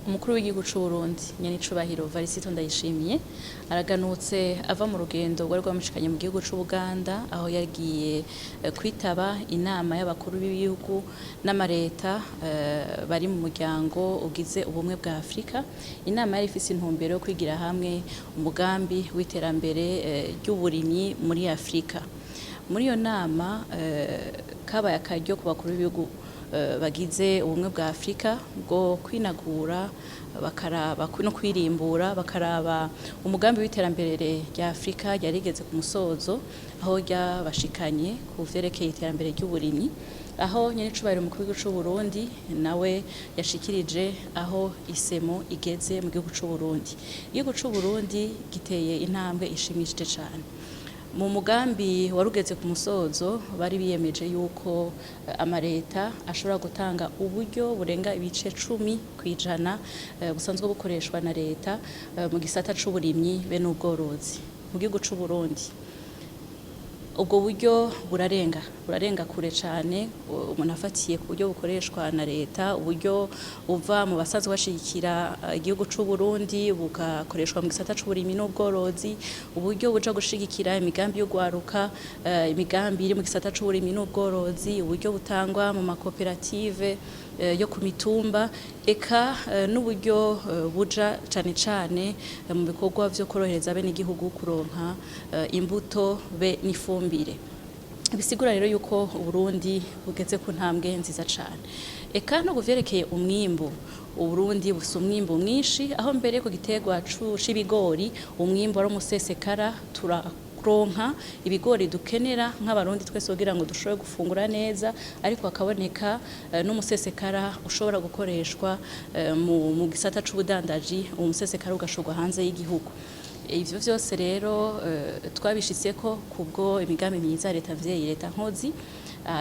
Umukuru w'igihugu c'u Burundi, nyenicubahiro Varisito Ndayishimiye, araganutse ava mu rugendo rwari rwamushikanye mu gihugu c'Ubuganda, aho yagiye kwitaba inama y'abakuru b'ibihugu n'amareta bari mu muryango ugize Ubumwe bwa Afrika. Inama yari ifise intumbero yo kwigira hamwe umugambi w'iterambere ry'uburimyi muri Afrika. Muri iyo nama kabaye akaryo ku bakuru b'ibihugu bagize Ubumwe bwa Afrika bwo kwinagura, bakaraba no kwirimbura, bakaraba umugambi w'iterambere rya Afrika ryarigeze ku musozo, aho ryabashikanye ku vyerekeye iterambere ry'uburimyi, aho nyenicubahiro umukuru w'igihugu c'u Burundi nawe yashikirije aho isemo igeze mu gihugu c'u Burundi. Igihugu c'u Burundi giteye intambwe ishimishije cane. Mu mugambi warugeze ku musozo, bari biyemeje yuko amareta ashobora gutanga uburyo burenga ibice 10% busanzwe bukoreshwa na leta mu gisata c'uburimyi be n'ubworozi. Mu gihugu c'u Burundi ubwo buryo burarenga kure cane umuntu afatiye ku buryo bukoreshwa na leta, uburyo buva mu basanzwe bashigikira igihugu c'u Burundi bugakoreshwa mu gisata c'uburimyi n'ubworozi, uburyo buja gushigikira imigambi y'ugwaruka, imigambi iri mu gisata c'uburimyi n'ubworozi, uburyo butangwa mu makoperative yo ku mitumba, eka n'uburyo buja cane cane mu bikorwa vyo korohereza abenegihugu kuronka imbuto be n'ifumbire. Bisigura rero yuko Uburundi bugeze ku ntambwe nziza cane. Eka no kuvyerekeye umwimbu, Uburundi bufise umwimbu mwinshi, aho mbere ku giterwa c'ibigori umwimbu ari umusesekara, turaronka ibigori dukenera nk'Abarundi twese kugira ngo dushobore gufungura neza, ariko hakaboneka n'umusesekara ushobora gukoreshwa mu gisata c'ubudandaji, uwo musesekara ugashorwa hanze y'igihugu. Ivyo vyose rero twabishitseko kubwo imigambi myiza leta mvyeyi, leta nkozi,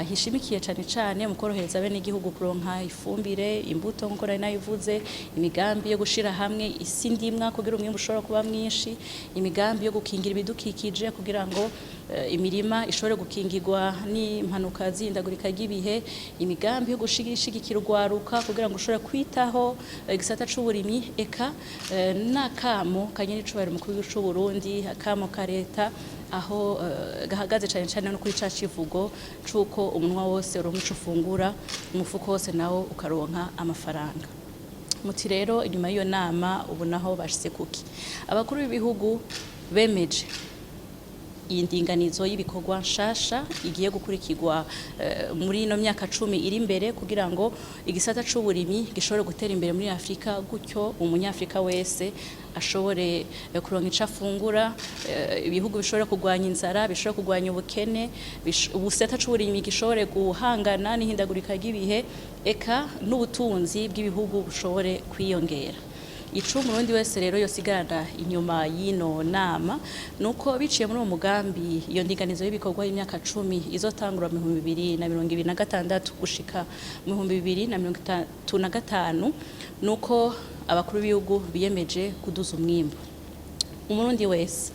hishimikiye cane cane mu korohereza abenegihugu kuronka ifumbire, imbuto, nkuko nari nabivuze, imigambi yo gushira hamwe isi ndimwa kugira umwimbu ushobora kuba mwinshi, imigambi yo gukingira ibidukikije kugira ngo imirima ishobore gukingirwa n'impanuka z'ihindagurika ry'ibihe, imigambi yo gushigikira urwaruka kugira ngo ushobore kwitaho igisata c'uburimyi, eka n'akamo ka nyenicubahiro umukuru w'igihugu c'u Burundi, akamo ka leta, aho gahagaze cane cane no kuri ca civugo c'uko umunwa wose uronka ico ufungura, umufuko wose nawo ukaronka amafaranga. Muti rero inyuma y'iyo nama ubu naho bashitse kuki? Abakuru b'ibihugu bemeje iyi ndinganizo y'ibikorwa nshasha igiye gukurikirwa muri ino myaka 10 iri imbere, kugira ngo igisata c'uburimyi gishobore gutera imbere muri Afrika, gutyo umunyafrika wese ashobore kuronka ico afungura, ibihugu bishobore kurwanya inzara, bishobore kurwanya ubukene, ubusata c'uburimyi gishobore guhangana n'ihindagurika ry'ibihe, eka n'ubutunzi bw'ibihugu bushobore kwiyongera. Ico Umurundi wese rero yosigarana inyuma y'ino nama nuko biciye muri uwo mugambi, iyo ndinganizo y'ibikorwa y'imyaka 10 izotangura mu 2026 gushika mu 2035, nuko abakuru b'ibihugu biyemeje kuduza umwimbu. Umurundi wese,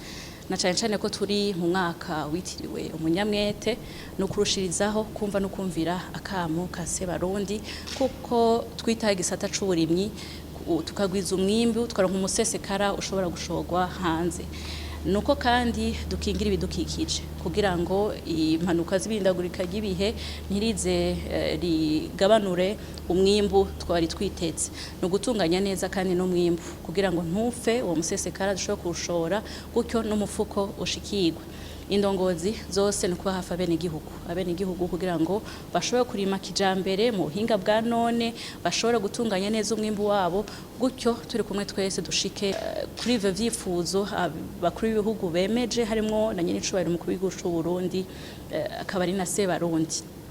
na cane cane ko turi mu mwaka witiriwe umunyamwete, no kurushirizaho kumva no kumvira akamo ka Sebarundi, kuko twitaho igisata c'uburimyi, tukagwiza umwimbu, tukaronka umusesekara ushobora gushorwa hanze. Nuko kandi dukingira ibidukikije kugira ngo impanuka z'ibindagurika ry'ibihe ntirize rigabanure umwimbu twari twiteze. Ni ugutunganya neza kandi n'umwimbu kugira ngo ntufe, uwo musesekara dushobore kuwushora, gutyo n'umufuko ushikirwe. Indongozi zose ni kuba hafi abenegihugu kugira ngo bashobore kurima kijambere mu buhinga bwa none, bashobore gutunganya neza umwimbu wabo, gutyo turi kumwe twese dushike kuri ivyo vyifuzo abakuru b'ibihugu bemeje, harimwo na nyenicubahiro umukuru w'igihugu c'u Burundi, akaba ari na Sebarundi.